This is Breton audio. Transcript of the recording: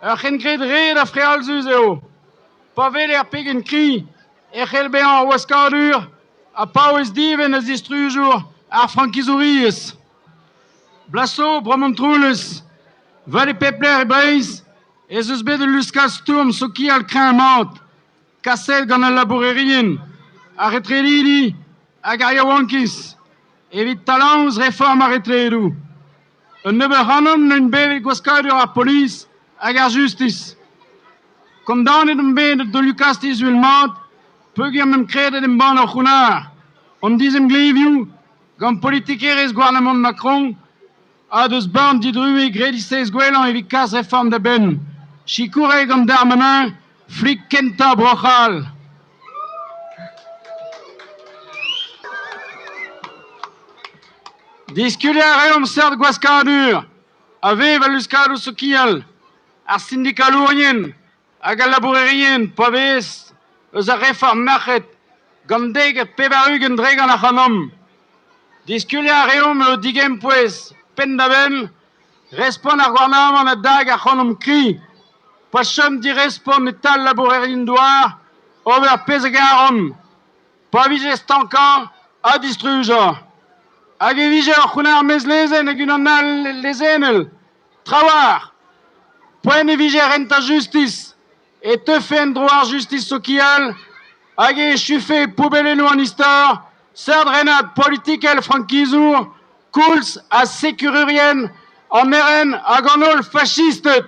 Ur c'hengred ret ha frealzus eo. Pa weler pegen kreñv e c'hell bezañ ar waskadur ha paouez divenn a zistrujour ar frankizouriezh. Bloaz zo, Bro Montroulez, 'vel e pep lec'h e Breizh, ez eus bet ul luskad stourm sokial kreñv-mat, kaset gant al labourerien, ar retredidi hag ar yaouankiz evit talañ ouzh reform ar retredoù. Un nebeud ac'hanomp n'int bevet gwaskadur ar polis hag ar justis. Kondaonet omp bet da daolioù-kastiz uhel-mat peogwir m'emp kredet embann hor c'hounnar, hon dizemglevioù gant politikerezh gouarnamant Macron ha deus barn didruez graet he seizh gwellañ evit kas reform da benn, sikouret gant Darmanin, flik kentañ Bro-C'hall. Diskuliañ a reomp seurt gwaskadur a vev al luskadoù sokial, ar sindikalourien hag al labourerien pa vez eus ar reform nac'het gant 90% ac'hanomp. Diskuliañ a reomp eo digempouez penn-da-benn respont ar gouarnamant a dag ac'hanomp kri pa chom direspont e-tal labourerien-douar ober pezh a garont. Pa vije stankañ ha distrujañ. Hag e vije ur c'hounnar maez-lezenn hag unan all lezennel. Trawalc'h. Poent e vije rentañ justis, e teufe en-dro ar justis sokial hag e echufe poubellennoù an istor, seurt renad politikel frankizour koulz ha sekurourien an RN hag an holl fachisted.